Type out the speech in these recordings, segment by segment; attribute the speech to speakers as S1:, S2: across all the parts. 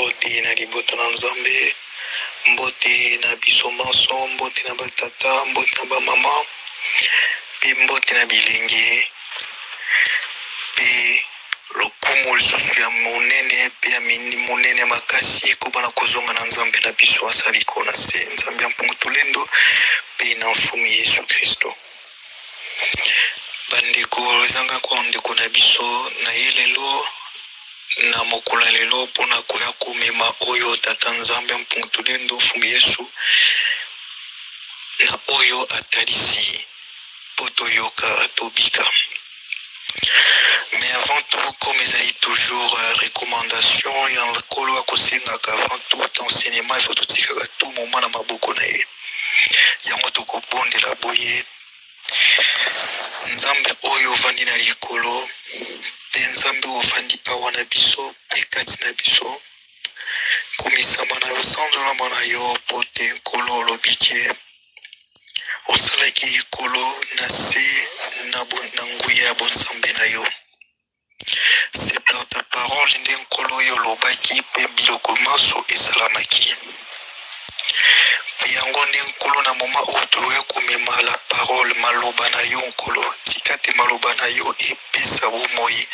S1: Mbote na libota na Nzambe, mbote na biso manso, mbote na batata, mbote na bamama, mpe mbote na bilenge, mpe lokumu lisusu ya monene mpe ya monene makasi kobana kozonga na Nzambe na biso asali ko na se Nzambe ya mpungu tulendo mpe na mfumu Yesu Kristo. Bandeko ezanga kwa ndeko na biso na ye lelo na mokolo ya lelo mpona koya komema oyo tata Nzambe ya mpungu tulendo mfumu Yesu na oyo atalisi mpo toyoka tobika. Mais avant tout, comme ezali toujours recommandation ya nkolo akosengaka avant tout enseignement, il faut totikaka tout moment na maboko na ye. Yango tokobondela boye: Nzambe oyo ovandi na likolo, mpe Nzambe oyo ovandi awa na biso mpe kati na biso, komisama na yo, sanzolama na yo, mpo te Nkolo olobi ke osalaki likolo na se na nguya ya bonzambe na yo. C'est par ta parole nde Nkolo oyo olobaki mpe biloko manso esalamaki. Mpe yango nde Nkolo na moma oyo toya komema la parole, maloba na yo Nkolo. Tika te maloba na yo epesa bomoi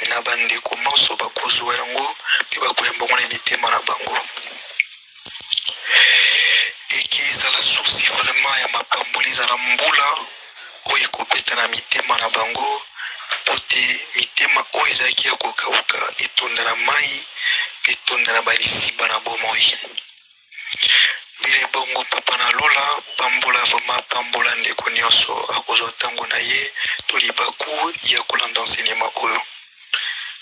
S1: na bandeko manso bakozwa yango mpe bakoyamba yango na mitema na bango. Eke ezala source vraiment ya mapamboli, ezala mbula oyo ekobeta na mitema na bango, mpo te mitema oyo ezalaki ya kokauka etonda na mai, etonda na baliziba na bomoi. Bele bongo papa na lola, pambola vraiment, pambola ndeko nyonso akozwa ntango na ye to libaku ya kolanda enseignement oyo.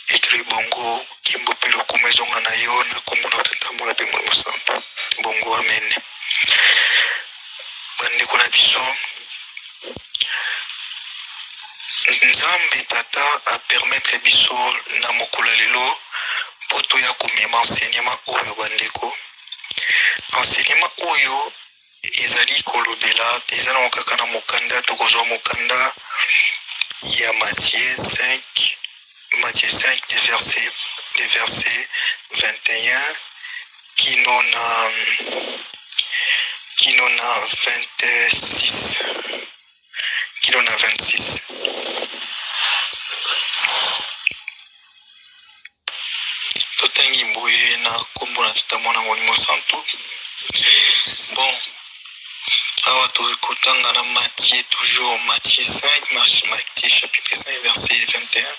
S1: Ekeli bongo nkembo mpe lokumu ezonga na yo na kombo na Tata, Mwana mpe Molimo Santu. Bongo amen. Bandeko na biso, Nzambe Tata a permettre biso na mokolo ya lelo mpo toya komema enseignement oyo. Bandeko, enseignement oyo ezali kolobela eza nango kaka na mokanda, tokozwa mokanda ya Matthieu 5, Matthieu 5 de verset 21 kino na 26, kino na 26. Totangi boye na nkombo na Tata, Mwana, Molimo Santu. Bon, awa tokotanga na Matthieu, toujours Matthieu 5, Matthieu chapitre 5 verset 21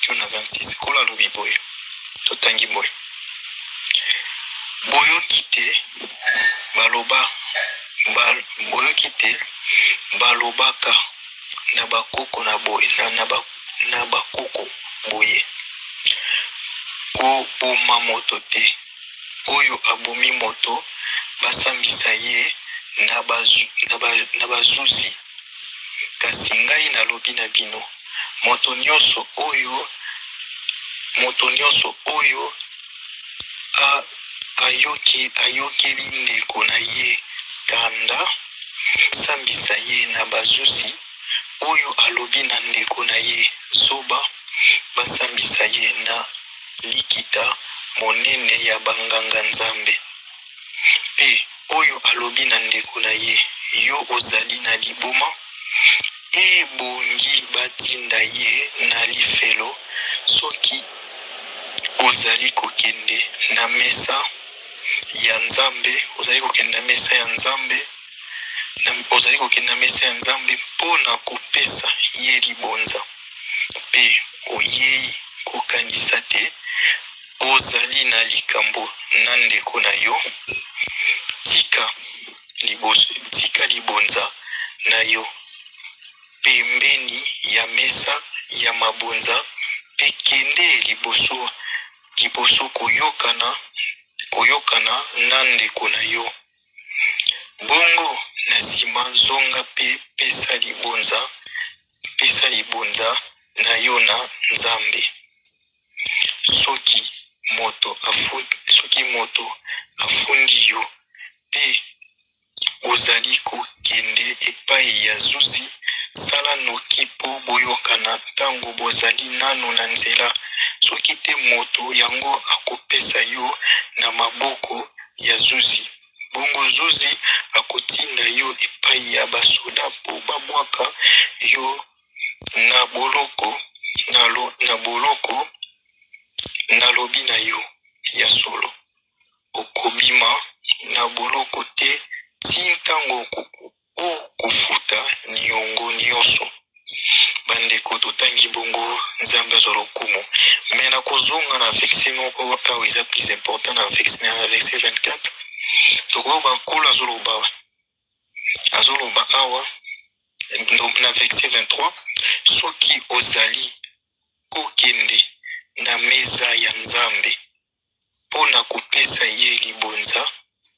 S1: kino na 26. Nkolo alobi boye, totangi boye: Boyoki te baloba ba, boyoki te balobaka na bakoko na boye na bakoko boye: koboma moto te, oyo abomi moto basambisa ye na bazuzi. Kasi ngai nalobi na bino, moto nyonso oyo ayokeli ndeko na ye kanda, sambisa ye na bazuzi. Oyo alobi na ndeko na ye zoba, basambisa ye na likita monene ya banganga-nzambe. Mpe oyo alobi na ndeko na ye: yo ozali na liboma, ebongi batinda ye na lifelo. Soki ozali kokende na mesa ya Nzambe, ozali kokende na mesa ya Nzambe, ozali kokende na mesa ya Nzambe mpo na kopesa ye libonza, mpe oyei kokanisa te ozali na likambo na ndeko na yo, tika libonza na yo pembeni ya mesa ya mabonza mpe kende liboso koyokana na ndeko na yo. Bongo na nsima zonga mpe pesa libonza na yo na Nzambe. Soki moto afundi yo mpe ozali kokende epai ya zuzi, sala noki mpo boyokana ntango bozali nano na nzela. Soki te moto yango akopesa yo na maboko ya zuzi, bongo zuzi akotinda yo epai ya basoda mpo babwaka yo na boloko. Na boloko, nalobi na yo ya solo, okobima na boloko te ti ntango okofuta niongo nyonso. Bandeko, totangi bongo, Nzambe azwa lokumu. Me nakozonga na verset moko awa, eza plus important, na verset 24. Tokoyoka Nkolo azoloba awa na verset 23: "Soki ozali kokende na meza ya Nzambe mpo na kopesa ye libonza,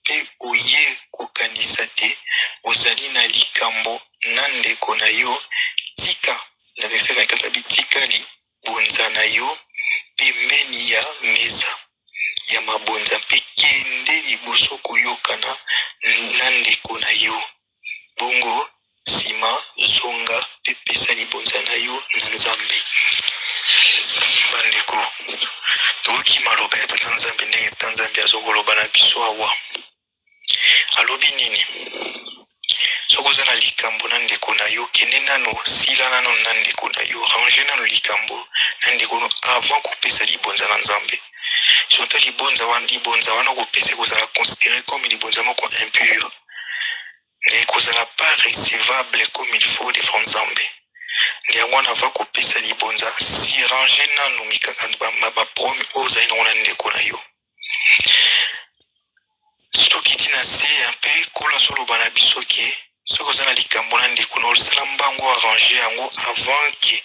S1: mpe oye kokanisa te ozali na likambo na ndeko na yo, tika," na verset 24 abi, "tika libonza na yo pembeni ya meza ya mabonza mpe kende liboso koyokana na ndeko na yo. Bongo nsima zonga mpe pesa libonza na yo na Nzambe." Bandeko, toyoki maloba ya Tata Nzambe, ndenge Tata Nzambe azokoloba na biso awa. Alobi nini? Soki oza na likambo na ndeko na yo, kende nano, sila nano na ndeko na yo, arrange nano likambo na ndeko no avant kopesa libonza na Nzambe. Surtout libonza wana okopesa ekozala considéré comme libonza moko impur, nde ekozala pas recevable comme il faut devant Nzambe. Nde yango wana, avant kopesa libonza, s'arrange nano mikakano, baproblème oyo ozali nango na ndeko na yo. Soki ntina se mpe Nkolo azoloba na biso ke soki oza na likambo na ndeko na, osala mbango, arrange yango avant ke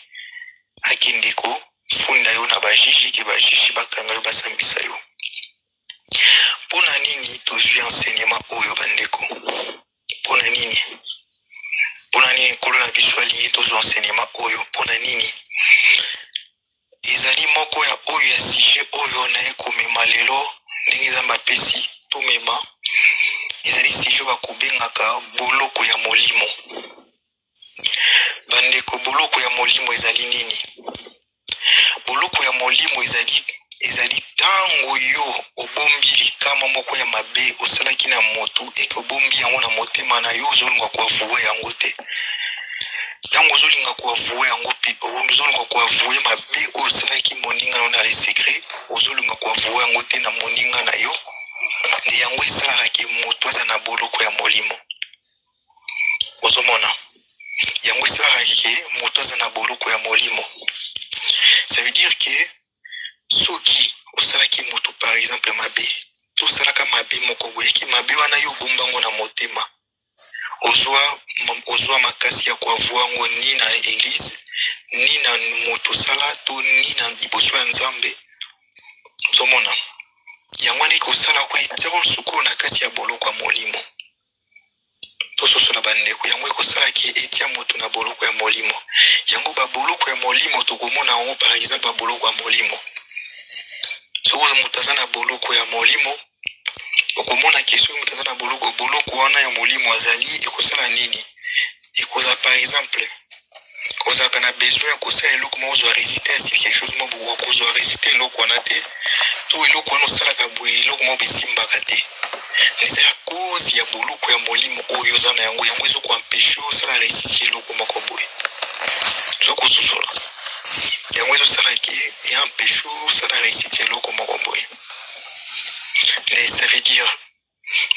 S1: akende kofunda yo na bajuge, ke bajuge bakanga yo, basambisa yo. Mpona nini tozwi enseignement oyo, bandeko? Mpona nini? Mpona nini Nkolo na biso alingi tozwa enseignement oyo? Mpona nini? Ezali moko ya oyo ya sujet oyo naye komema lelo, ndenge Nzambe apesi tomema. Ezali sujet bakobengaka boloko ya molimo. Bandeko, boloko ya molimo ezali nini? Boloko ya molimo ezali ntango yo obombi likama moko ya mabe osalaki na motu, eke obombi yango na motema na yo, ozolinga koavouer yango te. Ntango ozolinga koavouer yango mpe ozolinga koavouer mabe oyo osalaki moninga na yo na le secret, ozolinga koavouer yango te na moninga na yo, nde yango esalaka ke moto aza na boloko ya molimo. Ozomona, yango esalaka ke moto aza na boloko ya molimo. Ça veut dire ke soki osalaki moto, par exemple, mabe, to osalaka mabe moko boyeki, mabe wana yo obombango na motema, ozwa makasi ya koavouer yango ni na église, ni na moto osala to ni na liboso ya Nzambe. Ozomona, yango wana ekosala ko etiaka sikoyo na kati ya boloko ya molimo. Tososola, bandeko, yango ekosalaki etia moto na boloko ya molimo. Yango baboloko ya molimo, tokomona yango, par exemple, baboloko ya molimo, soki moto aza na boloko ya molimo, okomona ke soki moto aza na boloko wana ya molimo azali, ekosala nini? Ekozala, par exemple, ozalaka na besoin ya kosala eloko moko, ozwa résultat sur quelque chose moko, kozwa résultat eloko wana te, to eloko wana osalaka boye, eloko moko esimbaka te. Eza ya cause ya boloko ya molimo oyo oza na yango. Yango ezokoempêcher osala réussite eloko moko boye. Toza kososola, yango ezosala ke eempêcher osala réussite eloko moko boye. Mais ça veut dire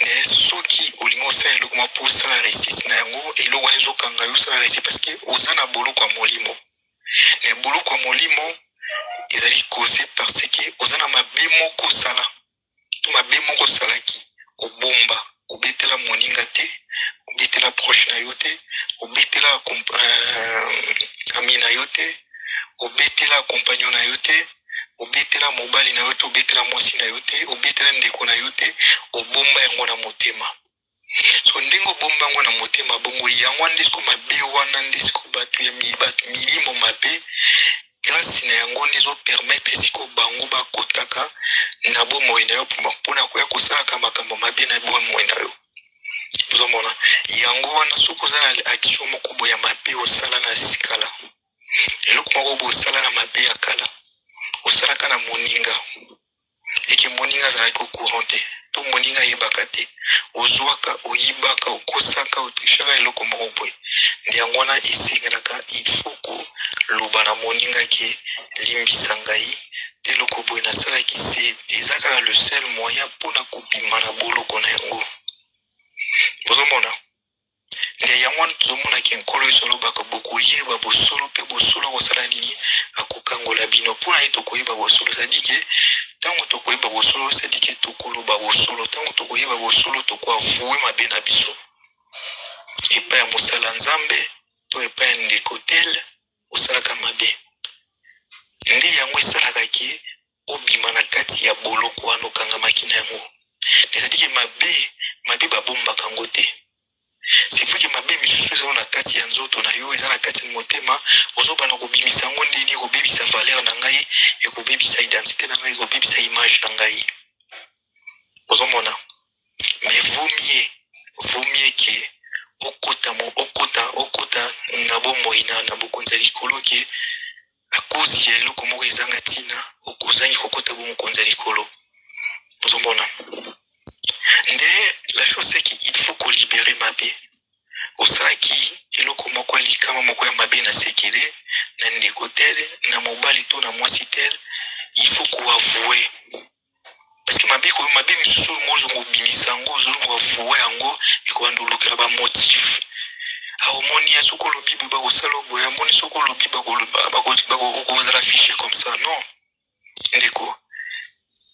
S1: nde soki olingi osala eloko moko mpo osala réussite na yango, eloko wana ezokanga yo osala réussite, parce que oza na boloko ya molimo. Mais boloko ya molimo ezali causé parce que oza na mabe moko osala, to mabe moko osalaki, obomba, obetela moninga te, obetela proche na yo te, obetela ami na yo te, obetela compagnon na yo te, obetela mobali na yo te, obetela mwasi na yo te, obetela ndeko na yo te, obomba yango na motema. So ndenge obomba yango na motema bongo, yango wana nde siko mabe wana, nde siko bato ya bato milimo mabe, grâce na yango nde ezopermettre siko bango bakotaka na bomoi na yo mpona koya kosalaka makambo mabe na bomoi na yo. Ozomona, yango wana, soki oza na action moko boye ya mabe osala na sikala, eloko moko boye osala na mabe ya kala, osala. Osalaka na moninga eke moninga azalaki au courant te, to moninga ayebaka te, ozwaka, oyibaka, okosaka, otrichaka eloko moko boye. Nde yango wana esengelaka, il faut koloba na moninga ke limbisa ngai te, eloko boye nasalaki. Se eza kaka le seul moyen mpona kobima na boloko na yango. Bozomona nde yango wana tozomonaki Nkolo Yesu alobaka: bokoyeba bosolo, mpe bosolo akosala nini? Akokangola bino. Mpona ye tokoyeba bosolo, c'est-à-dire ke ntango tokoyeba bosolo, c'est-à-dire ke tokoloba bosolo. Ntango tokoyeba bosolo, tokoavouer mabe na biso epai ya mosala Nzambe to epai ya ndeko tel osalaka mabe. Nde yango esalaka ke obima na kati ya boloko wana okangamaki na yango. C'est-à-dire ke mabe, mabe babombaka yango te. C'est vrai ke mabe misusu eza na kati ya nzoto na yo, eza na kati ya motema, ozobanda kobimisa yango ndeni ekobebisa valeur na ngai, ekobebisa identité na ngai, ekobebisa image na ngai. Ozomona, mais vaut mieux ke okota mo okota okota na bomoi na bokonzi ya likolo ke à cause ya eloko moko ezanga ntina okozangi kokota bomokonzi ya likolo. Ozomona nde la chose, c'est qu'il faut kolibérer mabe. Osalaki eloko moko ya likama, moko ya mabe na sekele na ndeko tel, na mobali to na mwasi tel, il faut koavouer, parce que mabe koyo, mabe misusu oyo ozonga obimisa yango, ozonga avouer yango, ekobanda olukela bamotif. Aomoni ya soki olobi boye, bakosala boye, amoni soki olobi okozala fiché comme ça. Non, ndeko,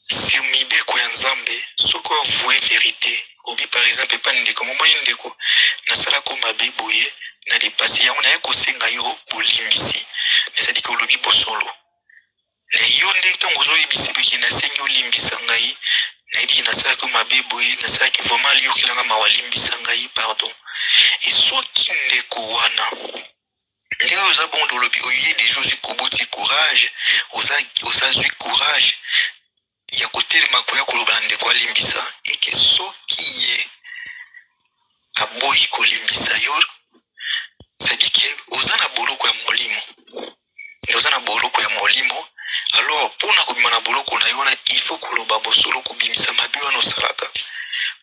S1: si mibeko ya Nzambe, soki oavouer vérité, obi par exemple epa ndeko, momoni ndeko, nasalaka mabe boye na lipasi, yango naye kosenga yo bolimbisi, c'est-à-dire ke olobi bosolo na yo. Nde ntango ozoyebisa beke nasengi olimbisa ngai, nayebi nasalaki mabe boye, nasalaki vraiment, liyokelanga mawa, limbisa ngai, pardon. E soki ndeko wana, ndenge oza bongo, olobi, oye deja, ozwi koboti courage, ozazwi courage ya kotelema koya koloba na ndeko alimbisa, eke soki ye aboyi kolimbisa yo, c'est-à-dire ke oza na boloko ya molimo, oza na boloko ya molimo. Alors mpona kobima na boloko na yo wana, il faut koloba bosolo, kobimisa mabe wana osalaka.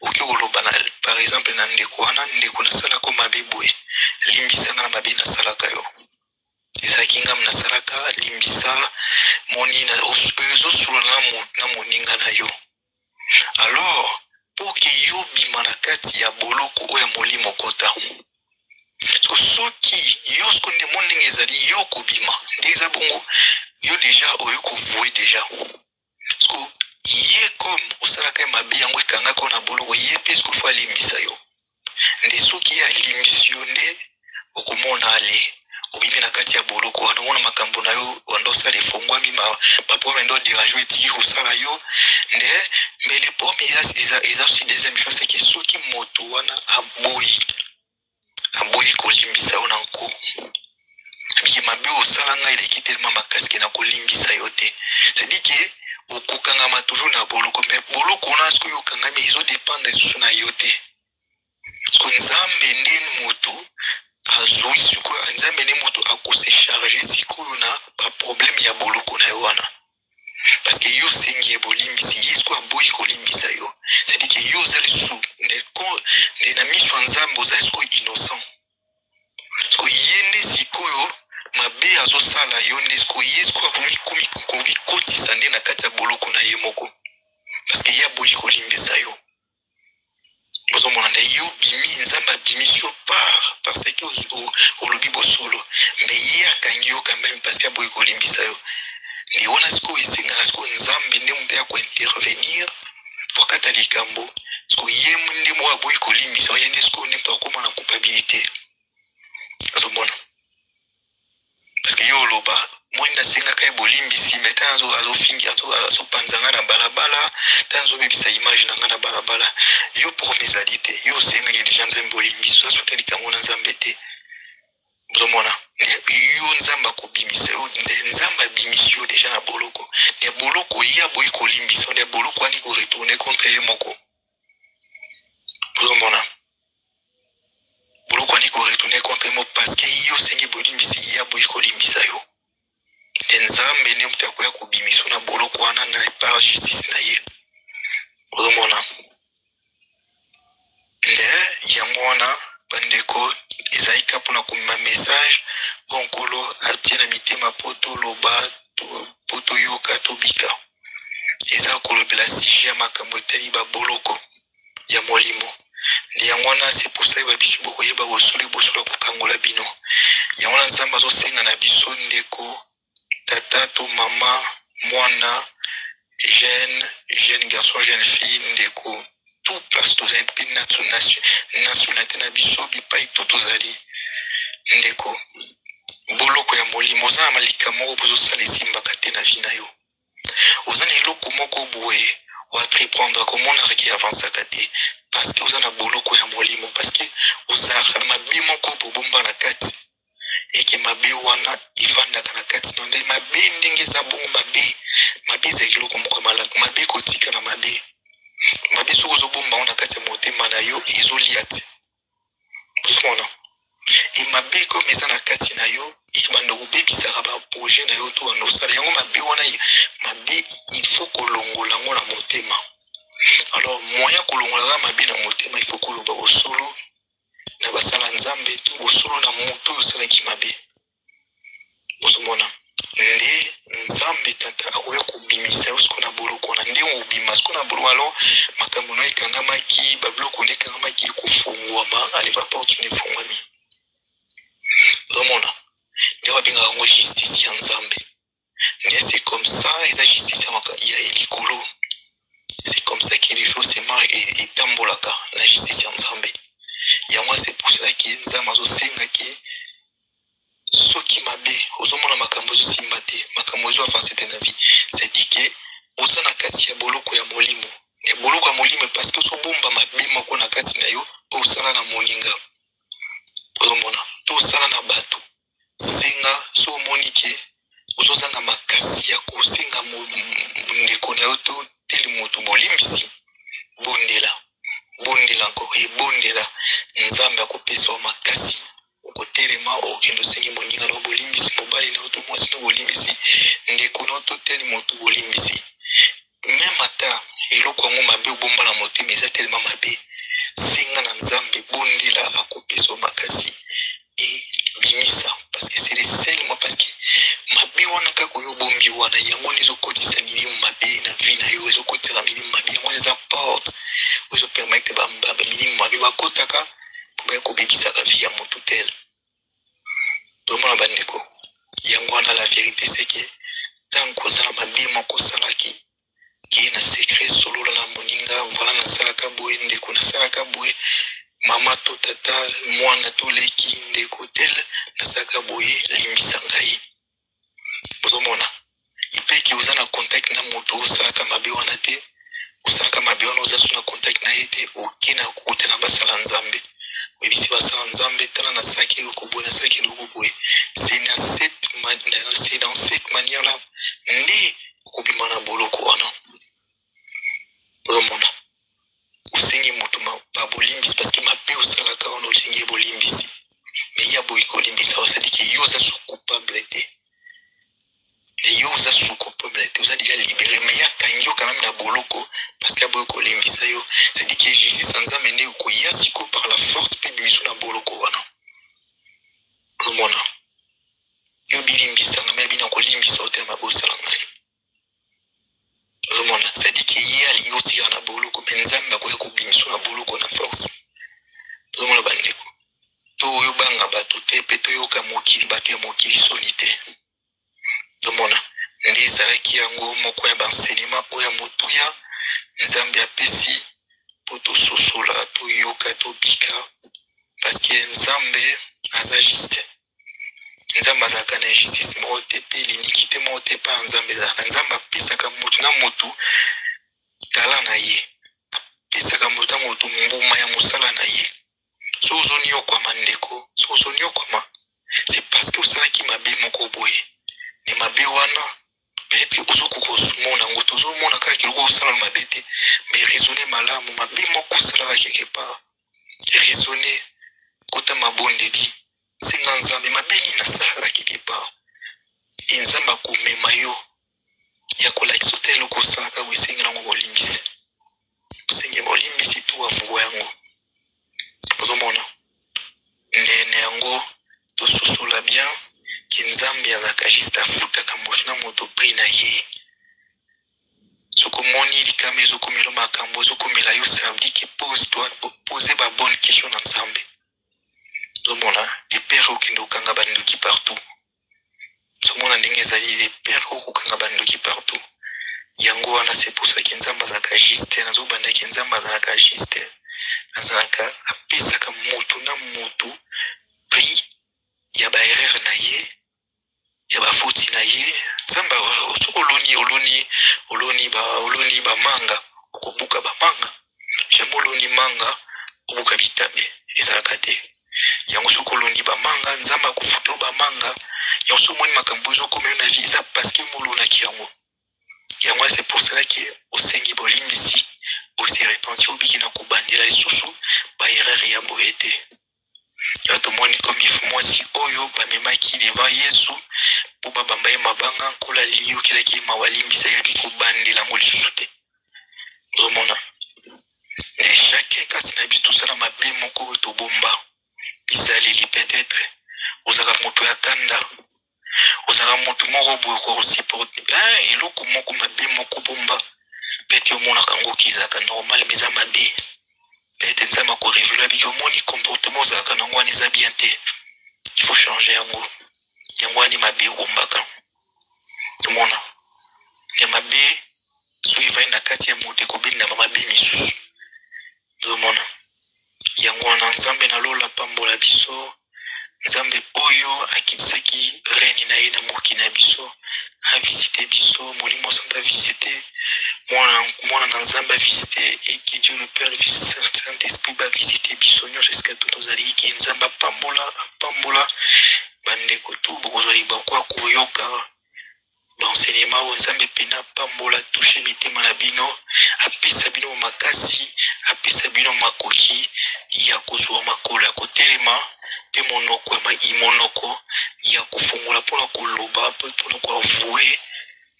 S1: Okoki koloba na, par exemple, na ndeko wana: ndeko, nasalaka mabe boye, limbisanga na mabe nasalaka yo, ezalaki ngam nasalaka, limbisa. Moni ezosolola na moninga na yo. Alors mpo ke yo bima na kati ya boloko oyo ya molimo, kota. So soki yo siko nde mo ndenge ezali, yo kobima nde eza bongo, yo deja oyo koavouer deja. Siko ye comme osalaka ye mabe, yango ekangaka yo na boloko, ye mpe siko faut alimbisa yo. Nde soki ye alimbisi yo, nde okomona ale obimi na kati ya boloko wana. Omona makambo na yo wanda osala efongwami, baproblème nde odéranger etiki kosala yo nde. Mais le problème eza aussi, deuxième chose, c'est que soki moto wana aboyi kolimbisa yo na nko, abiki mabe osala ngai eleki telema makasi ke na kolimbisa yo te, c'est-à-dire ke okokangama toujours na boloko. Mais boloko wana soki okangami, ezodépendre lisusu na yo te. Parce Nzambe nde moto azwi sikoyo, Nzambe nde moto akose charger sikoyo na baproblème ya boloko na yo wana, parce que yo osengi ye bolimbisi, ye sikoyo aboyi kolimbisa yo, c'est-à-dire ke yo oza lisusu nde na miso ya Nzambe oza sikoyo innocent. Sikoyo ye nde sikoyo mabe azosala yo, nde sikoyo ye sikoyo akomi komikotisa nde na kati ya boloko na ye moko, parce que ye aboyi kolimbisa yo. Ozomona nde yo bimi, Nzambe abimisi yo parce que olobi bosolo, mais ye akangi yo quand même parce que aboyi kolimbisa yo. Nde wana sikoyo esengaka sikoyo Nzambe nde moto ya kointervenir po akata likambo. Sikoyo ye nde moko aboyi kolimbisa ye, nde sikoyo nde moto akóma na culpabilité. Ozomona, parce que yo oloba moni nasengaka ye bolimbisi, mais ntango azofingi, azopanza nga na balabala, ntango azobebisa image na nga na balabala. Yo problème ezali te, yo osengaki deja Nzambe bolimbisi, oza likambo na Nzambe te. Ozomona, yo Nzambe akobimisa yo, Nzambe abimisi yo deja na boloko. Nde boloko ye aboyi kolimbisa, nde boloko wani koretourner contre ye moko. Ozomona, boloko wani koretourner contre ye moko, parce que ye osengi bolimbisi, ye aboyi kolimbisa yo. Nde Nzambe nde moto akoya kobimisa na boloko wana na par justice na ye. Ozomona nde yango wana, bandeko, ezali kaka mpona komema message oyo Nkolo atie na mitema mpo toloba, mpo toyoka, tobika. Eza kolobela sujet ya makambo etali baboloko ya molimo. Nde yango wana, c'est pour ça babiki bokoyeba bosolo, bosolo kokangola bino. Yango wana Nzambe azosenga na biso, ndeko, tata to mama, mwana, jeune, jeune garçon, jeune fille, ndeko, tout place tozali, mpe nationalité na biso, bipai to tozali, ndeko, boloko ya molimo. Oza na malika moko bozosala, esimbaka te na vie na yo. Oza na eloko moko boye oentreprendre, komonaka ke avansaka te, parce que oza na boloko ya molimo, parce que ozalaka na mabe moko bobomba na kati, eke mabe wana evandaka na kati na nde mabe. Ndenge eza bongo, mabe, mabe ezali eloko moko malamu. Mabe kotika na mabe, mabe soki ozobomba ngo na kati ya motema na yo, ezolia te. Ozomona e mabe comme eza na kati na yo, ebanda kobebisaka baprojet na yo to banda osala yango mabe wana. Mabe, il faut kolongola yango na motema. Alors moyen kolongola mabe na motema, il faut koloba bosolo na basala Nzambe to bosolo na moto oyo osalaki mabe. Ozomona nde Nzambe Tata akoya kobimisa yo siko na boloko wana. Ndenge obima siko na boloko, alors makambo na ekangamaki, babiloko nde ekangamaki ekofungwama. Alors baporte na efungwami. Ozomona nde babengaka yango justice ya Nzambe. Nde c'est comme ça, eza justice ya likolo. C'est comme ça que les choses etambolaka na justice ya Nzambe. Yango, c'est pour cela que Nzambe azosengaki, soki mabe ozomona, makambo ezosimba te, makambo ezo avance te na vie, c'est-à-dire que oza na kati ya boloko ya molimo, ya boloko ya molimo, parce que ozobomba mabe moko na kati na yo oyo osala na moninga, ozomona, to osala na bato. Senga. So omoni ke ozozanga makasi ya kosenga ndeko na yo to teli moto bolimbisi, bondela, bondela encore, ebondela. Nzambe akopesa yo makasi, okotelema, okende osengi moninga na yo bolimbisi, mobali na yo to mwasi na bolimbisi, ndeko na yo to teli moto bolimbisi. Même ata eloko yango mabe obomba na motema eza telema mabe, senga na Nzambe, bondela, akopesa yo makasi, ebimisa, parce que c'est le seul moyen. Parce que mabe wana kaka oyo obombi wana, yango wana ezokotisa milimo mabe na vie na yo, ezokotisaka milimo mabe. Yango wana eza porte oyo ezopermettre bamilimo mabe bakotaka po baya kobebisaka vie ya motu tel. Tomona, bandeko, yango wana, la vérité, c'est que ntango oza na mabe moko osalaki, kee na secret, solola na moninga: "Voilà, nasalaka boye, ndeko, nasalaka boye, mama to tata, mwana to leki, ndeko tel, nasalaka boye, limbisa ngai." Ozomona ipeki oza na contact na moto osalaka mabe wana te, osalaka mabe wana, oza so na contact na ye te, oke na kokuta na basala Nzambe, oyebisi basala Nzambe: "Tala, nasalaki eloko boye, nasalaki eloko boye." C'est dans cette manière là nde okobima na boloko wana. Ozomona, osengi moto babolimbisi, parce que mabe osalaka wana, osengi ye bolimbisi, mais ye aboyi kolimbisa. C'est-à-dire que yo oza so coupable te, yo oza so coupable te, oza déjà libéré, mais ye akangi yo quand même na boloko parce que aboyi kolimbisa yo. C'est-à-dire que justice ya Nzambe nde okoya sikoyo par la force mpe bimiso na boloko wana. Ozomona, yo bilimbisanga, mais bina kolimbisa yo te na mabe osala ngai. Ozomona, c'est-à-dire que ye alingi otikala na boloko, mais Nzambe akoya kobimiso na boloko na force. Ozomona, bandeko, to oyobanga bato te, mpe toyoka mokili, bato ya mokili soni te. Ozomona nde ezalaki yango moko ya baenseignement oyo ya motuya Nzambe apesi mpo tososola, toyoka, tobika, parce que Nzambe aza juste. Nzambe azalaka na injustice moko te, mpe l'iniquité moko te mpa ya Nzambe ezalaka. Nzambe apesaka motu na motu tala na ye, apesaka motu na motu mbuma ya mosala na ye. So ozoniokwama, ndeko, so ozoniokwama, c'est parce que osalaki mabe moko boye. Me mabe wana, peut-être ozokoka komona yango te, ozomona kaka keloko osala mabe te, mais raisonne malamu. Mabe moko osalaka quelque part, raisonne, kota mabondeli, senga Nzambe: "Mabe nini nasalaka quelque part?" E Nzambe akomema yo. Ya kolakisa te eloko osalaka boye, esengeli yango bolimbisi, osenge bolimbisi to avouer yango. Ozomona ndene yango, tososola bien ke Nzambe azalaka juste, afutaka moto na moto prix na ye. Soki omoni likama ezokomela, makambo ezokomela yo, ça veut dire que pose toi, pose ba bonne question na Nzambe. Ozomona de peur okende okanga bandoki partout. Ozomona ndenge ezali, de peur okokanga bandoki partout. Yango wana, c'est pour ça que Nzambe azalaka juste. Nazobandaki, Nzambe azalaka juste, azalaka apesaka motu na motu prix ya baerreur na ye, ya bafoti na ye. Nzambe, soki oloni bamanga, okobuka bamanga. Jamais oloni manga, obuka bitabe, ezalaka te. Yango, soki oloni bamanga, Nzambe akofuta yo bamanga. Yango, so omoni makambo ezokomela na vie, eza parce que molonaki yango. Yango, c'est pour cela ke osengi bolimbisi, ose repentir, obiki na kobandela lisusu baerreur ya boye te. Ya tomoni comme mwasi oyo bamemaki devant Yesu mpo babamba ye mabanga, Nkolo aliyokelaki ye mawa, alimbisaki, abi kobandela yango lisusu te. Ozomona, na chacun kati na biso tosala mabe moko oyo tobomba bizaleli. Peut-être ozalaka moto ya kanda, ozalaka moto moko boye kosupporter eloko moko mabe moko bomba. Peut-être omonaka yango ki ezalaka normal, mais eza mabe. Peut-être Nzambe akorévéler, abiki omoni comportement ozalaka nango wana eza bien te, il faut changer yango. Yango wana mabe ebombaka. Omona ya mabe, soki evandi na kati ya moto, ekobendama mabe misusu. Ozomona yango wana, Nzambe na lola pambola biso. Nzambe oyo akitisaki règne na ye na mokili na biso, avisite biso. Molimo Santo avisite, mwana na Nzambe avisite, et que Dieu le Père, le Fils, Saint Esprit bavisite biso nyonso esika to tozali. Ke Nzambe apambola, apambola bandeko tu bokozwa libakwa koyoka baenseignement oyo. Nzambe mpena apambola, touche mitema na bino, apesa bino makasi, apesa bino makoki ya kozwa makolo ya kotelema, mpe monoko ya kofongola mpona koloba, mpe mpona koavouer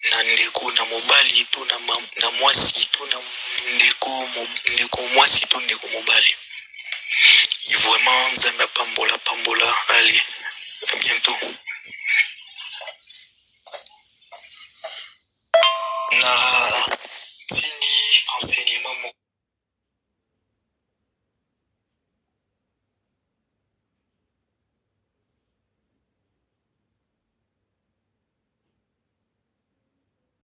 S1: na ndeko na mobali to na mwasi to na ndeko mwasi to ndeko mobali. Vraiment, Nzambe apambola, pambola. Allez, à bientôt.